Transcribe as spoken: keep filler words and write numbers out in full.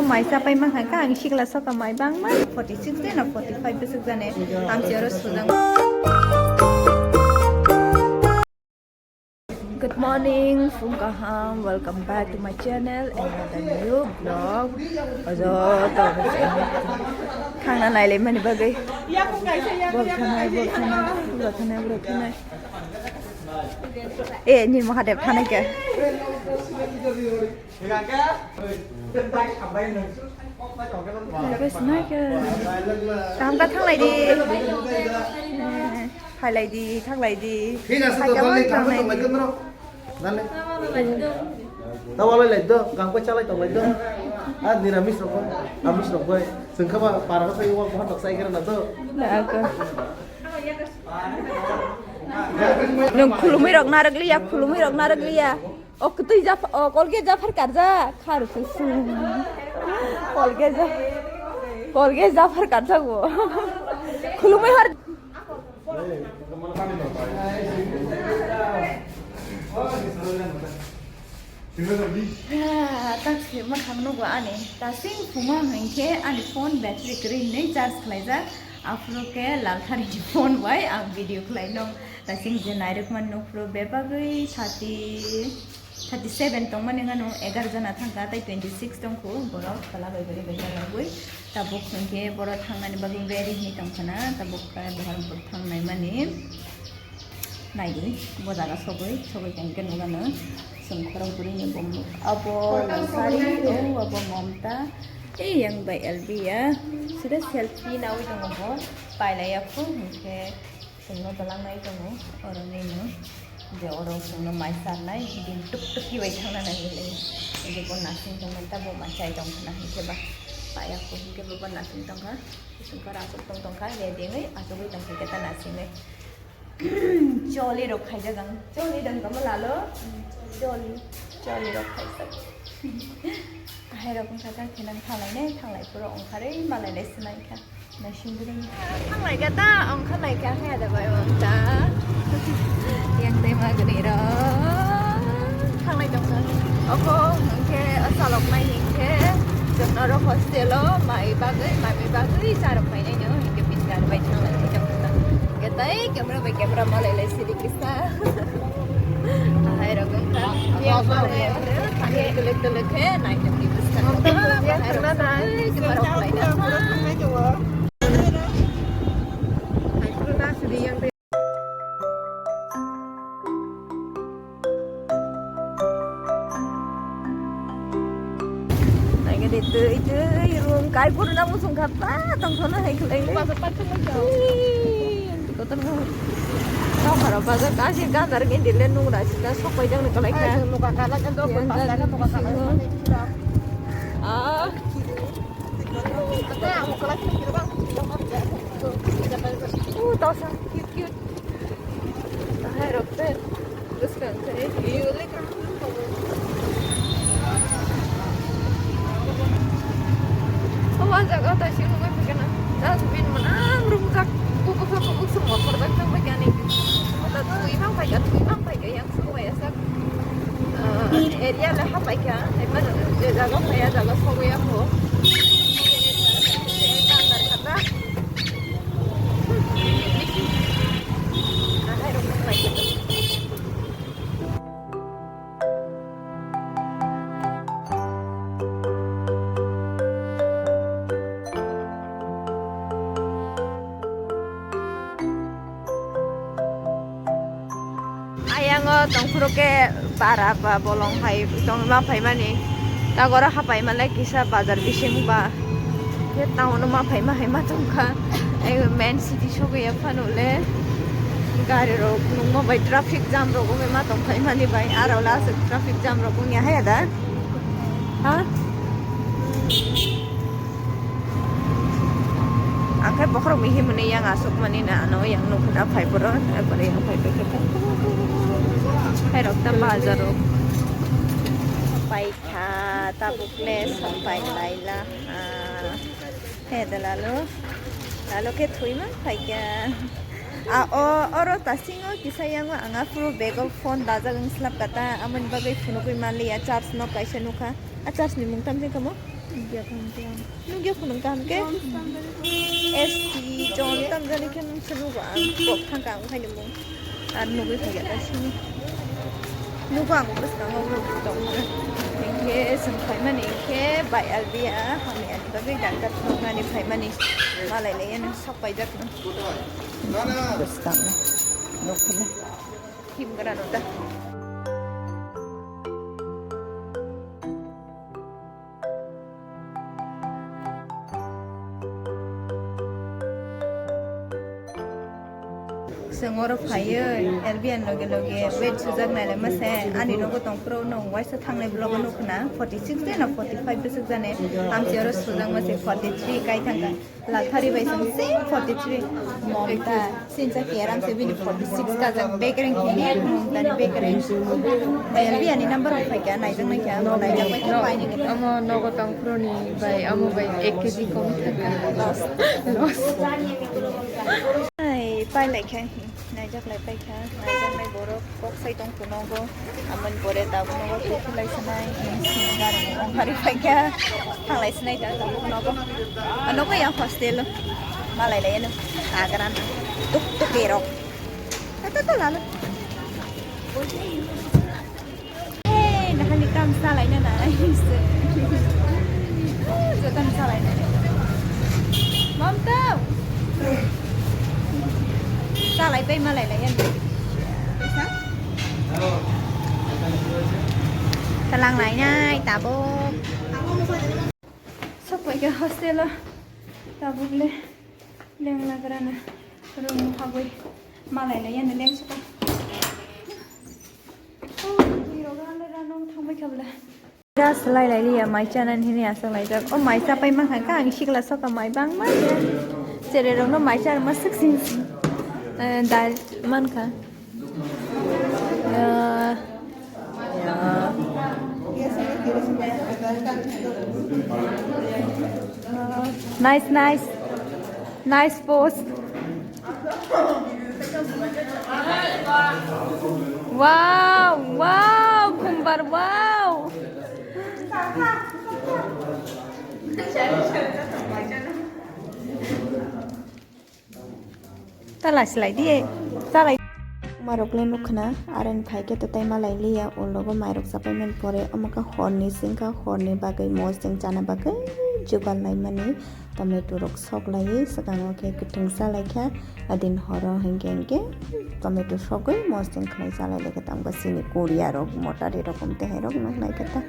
Mai chapai mankha kha ang sikla soka mai bangma forty six de na forty five bwswk jani ang si oro sujak. Good morning, phung kaham, welcome back to my channel, another new vlog. Ojo to khangna nailai mani bagwi. Bor thanai, bor thanai, bor thanai, bor thanai. Eh, ni maha dep thanai ke. Kaham khe thanglai di. Phailai di, thanglai di. Thik ase to, Phaikha dol ni kaham khe thanglai di. Dale. Tawalai lai do, kaham khe chalai tonglai do. Ah, niramis rok bai, amis rok bai. Chwng kha ba para rok bai wak bohan rok sai khe na do. Nwng khulumui rok narwk liya, khulumui rok narwk liya. O kwtwi japha-, o Colgate japhar karjak, khar susung. Colgate ja-, Colgate japhar karjak bo. Khulumui har. Ah, tak se mwkhang nugo ani. Tasing phungo hinkhe ani phone battery kwrwi hwnwi charge khlaijak. Aphuru khe lalthari ni phone bai ang video khlai nw. Tasing je nairwkma nuphuru bebagwi thirty, thirty seven tongmani hwnwi egaroh jona thangkha, tei twenty six tongkhu borok tola bai bari bai jalagwi. Tabuk hwnkhe borok thangnani bagwi ready hwnwi tongkhana, tabuk khe Baharampuhr thangnaimani. Naidi, bo jaga sogwi, sogwi tongkhe nukgano chwng khorang bwrwini bumung. Abo Nansari, o abo Mamta, tei yang bai L B ya. Sida selfie nawi tongo bo, pailaiya khu, hinkhe. Chwngno twlangnai tongo, oro nini je oro chwngno mai charnai, bini tuk tuk kibai thangna nangwi le. Hinkhe bo nasing tongmani ta bo mai chai tongkhna hinkhe ba paya kho hinkhe bo bo nasing tongkha, chwngkhe aswk tong tongkha, ready wngwi achugwi tongkha khe ta nasingwi. Choli rok khaijak ang, choli dang tongma lalo, choli, choli rok khaijak. Ahai rok wngkha ta khe nang thanglainai, thanglai phuru ongkharwi malailai swnaikha. Naisingdwrwng. Thanglaikha ta, ongkha laikha khe ada bai ong ta. Yang dei ma gwnwi rok. Thanglai tongkha. Oko hwnkhe salok nai hinkhe chwng norok hostel o mai bagwi, mami bagwi charok painai no hinkhe bini gari bai thanglai tongkha. Hinkhe tei camera bai camera malai lai sidi kisa. Ahai rok wngkha. Thani twlwk twlwk khe naikhe twi bwskang. Ahai rok wngkha. Naikhe de twi twi rung kai puruna muchung kha ta tong thono hai khlai le. Kotor no. Tong khara bazar kasi gandar gindi le nung ra sita sok pai jang ni kalai kha. Ai, muka kala kan do, yang pasta kan muka kala. Ah. Uh, tau sa cute cute. Tahai rok te. Bwskang khe. Omo jaga ta sing nungwi phikana. Dustbin mwnang rumjak. Kubuk kubuk se motor bai thang bai kani. Omo ta twi mang bai ka, twi mang bai ka yang sung bai asak. Ah, area le hapai ka. Emang je jaga phaya jaga sogwi ako. Kandar kata. Ahai rok bai ka. Ayango tongphuru khe bara ba bolong hai tongma phaimani. Tagoro hapai male kisa bazar bising ba. Khe town o ma phaima hai ma tongkha. Ei main city sogwi ya phano le gari rok nungma bai traffic jam rok wngwi ma tongphai mani bai. Aro le aswk traffic jam rok wngya hai da. Ha? Ang khe bokhorok mihimuni yang aswk mani na ano yang nukna phai boro, ekore yang phai boro. Hai rok ta bazar rok. Pai kha tabuk le sapai laila. Ah, he da lalo. Lalo khe thwi ma phai kha. Ah, o, oro tasingo kisa yango ang aphuru bag o phone dajak wng slap kata, amoni bagwi phunugwi manliya, charge no kaisa nukha. A charge ni mung tamjani kamo? Nugya phunung kaham ke? S T John tamjani khe nung se nugo ang kok thang kang khaini mung. Ar nugwi phai ya sini. Nugo ang bwskango nugwi tong. Hinkhe chwng phaimani hinkhe bai L B ya hamya ni bagwi doctor phunuknani phaimani malai laiya nung sok paijak nung. Bwskango nukphila. Himgra no da. Chwng oro phaiwi L B ni loge loge weight sujak nai le mase ani nogo tong phuru no waisa thangnai vlog o nukna forty six de na forty five de sujak jani amchi oro sujak mase forty three kai thangkha. Lathari bai song same forty three. Momta, sincha keram se bini forty six kajak bekereng kini, Momta ni bekereng. Bayal biyani number of paika, naijak naikha, naijak naikha, paini khe. Amo nogo tongphuru ni bai, amo bai ek K G kom thangkha. Loss. Loss. Ai, pai laikha. Naijak lai paikha, naijak nai borok kok sai tong phuru nogo, amoni pore tabuk nogo tukhulai sanai, gari ongkhari paikha, thanglai sanai ta tabuk nogo. Nogo ya hostel o, malai lai ano, agra na, tuk tuk erok. Tata to lalo. Hey, nahani kam salai na na. Jotan salai na. Mamta. Salai pai malai lai yan. Talang lai nai tabuk. Sok pai ke hostel o. Tabuk le. Leng lagra na. Rung hagui. Malai lai yan leng suka. Gas lai lai liya mai chana hini asok lai jak. O mai chapai mankha ka ang sikla soka mai bang ma ya. Chere rok no mai char ma sik sing sing. Eh, dal mankha. Eh, nice, nice. Nice pose. Wow, wow, Kumbar, wow. Tala silai di, tala. Marok le nukhna, aren phai khe to tai malai liya, o logo mairok chapai man pore, omo khe horni singkha, horni bagwi mosdeng chana bagwi jugal naimani. Tomato rok sok laiwi swkango khe kwthwng cha lai kha, adin horo hinkhe hinkhe tomato sogwi mosdeng khwnai cha lai kha, tamo chini Korea rok, motari rok, tei hai rok nuk nai khe ta.